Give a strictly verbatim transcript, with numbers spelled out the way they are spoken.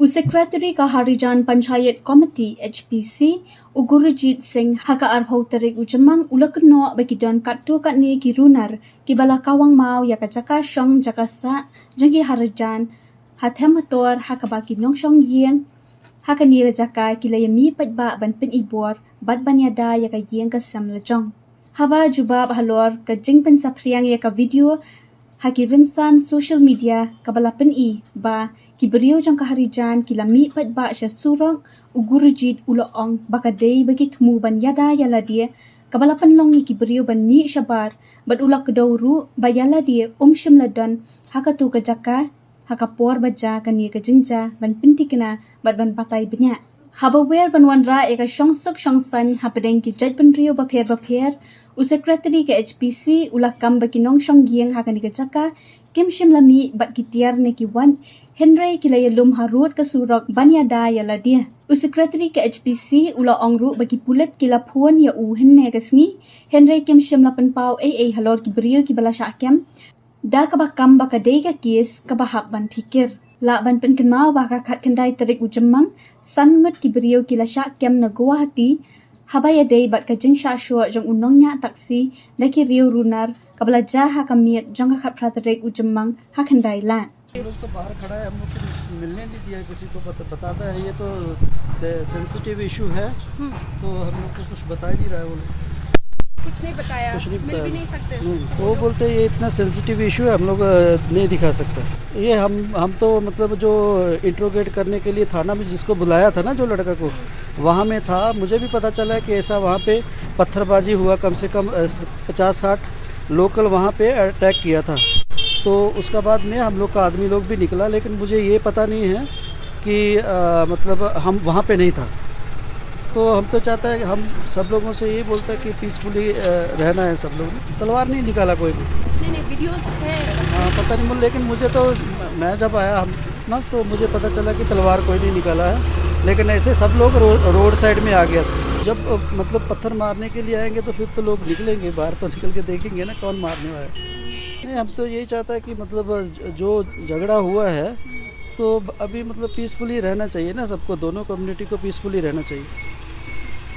U Secretary ka Harijan Panchayat Committee, H P C, u Gurjit Singh, ha ka arphew tarik u Jymmang u la kynnoh ba ki don katto katne ki runar kiba la kawang maw ïa ka jaka shong jaka sah jong ki Harijan ha Themhator, ha kaba ki nongshong ïing ha kane ka jaka ki la ïamih paidbah ban pynibor bad ban ïada ïa ka ïing ka sem la jong. Haba jubab halor ka jingpynsaphriang ïa ka video ha ki rynsan social media kaba la pyni ba ki briew jong ka Harijan ki la mih paidbah sha surok, u Gurjit u la ong ba ka dei ba ki thmu ban ïada ïa lade, kaba la pynlong ïa ki briew ban mih shabar, bad u la kdew ruh ba ïa lade um shym la don ha katu ka jaka ha ka por ba jia kane ka jingjia ban pynthikna bad ban batai bniah. Haba wer ban wanrah ïa ka shongsuk shongsaiñ hapdeng ki jaitbynriew bapher bapher, u Secretary ka H P C u la kam ba ki nongshong ïing ha kane ka jaka kim shym la mih bad ki tiar ne ki wait, hynrei ki la ïalum harud ka surok ban ïada ïa lade. U Secretary ka H P C u la ong ruh ba ki pulit ki la phone ïa u hynne ka sngi, hynrei kim shym la pynpaw ei ei halor ki briew kiba la shah kem, da kaba kam ba ka dei ka kes kaba hap ban phikir. Lah ban pynkynmaw ba ha ka khatkhyndai tarik u Jymmang, san ngut ki briew ki la shah kem na Guwahati, haba ïadei bad ka jingshah shoh jong u nongñiah taxi da ki riew runar, kaba la jia ha ka miet jong ka khatphra tarik u Jymmang ha Khyndailad. हम लोग तो बाहर खड़ा है, हम लोग को मिलने नहीं दिया किसी को, बत-, बताता है ये तो से-, सेंसिटिव इशू है, हम्म। तो हम लोग को कुछ बता ही नहीं रहा है वो लोग। कुछ नहीं बताया, कुछ नहीं मिल बताया। भी नहीं सकते। नहीं, वो बोलते हैं ये इतना सेंसिटिव इशू है, हम लोग, अ, नहीं दिखा सकते। ये हम, हम तो मतलब जो इंट्रोगेट करने के लिए थाना में जिसको बुलाया था ना, जो लड़का को, वहाँ में था। मुझे भी पता चला कि ऐसा वहाँ पे पत्थरबाजी हुआ, कम से कम, अ, पचास साठ लोकल वहाँ पे अटैक किया था। तो उसका बाद में हम लोग का आदमी लोग भी निकला, लेकिन मुझे ये पता नहीं है कि, अ, मतलब हम वहाँ पे नहीं था। तो हम तो चाहता है कि हम सब लोगों से ये बोलता है कि पीसफुली, अ, रहना है सब लोग। तलवार नहीं निकाला कोई भी। नहीं, नहीं, वीडियोज़ है। हाँ, पता नहीं मुझे, लेकिन मुझे तो, मैं जब आया हम ना, तो मुझे पता चला कि तलवार कोई नहीं निकाला है, लेकिन ऐसे सब लोग रो-, रोड साइड में आ गया। जब, अ, मतलब पत्थर मारने के लिए आएंगे तो फिर तो लोग निकलेंगे बाहर, तो निकल के देखेंगे ना कौन मारने वाला है। नहीं, हम तो यही चाहता है कि मतलब, अ, ज-, जो झगड़ा हुआ है तो ब-, अभी मतलब पीसफुली रहना चाहिए ना सबको, दोनों कम्युनिटी को पीसफुली रहना चाहिए।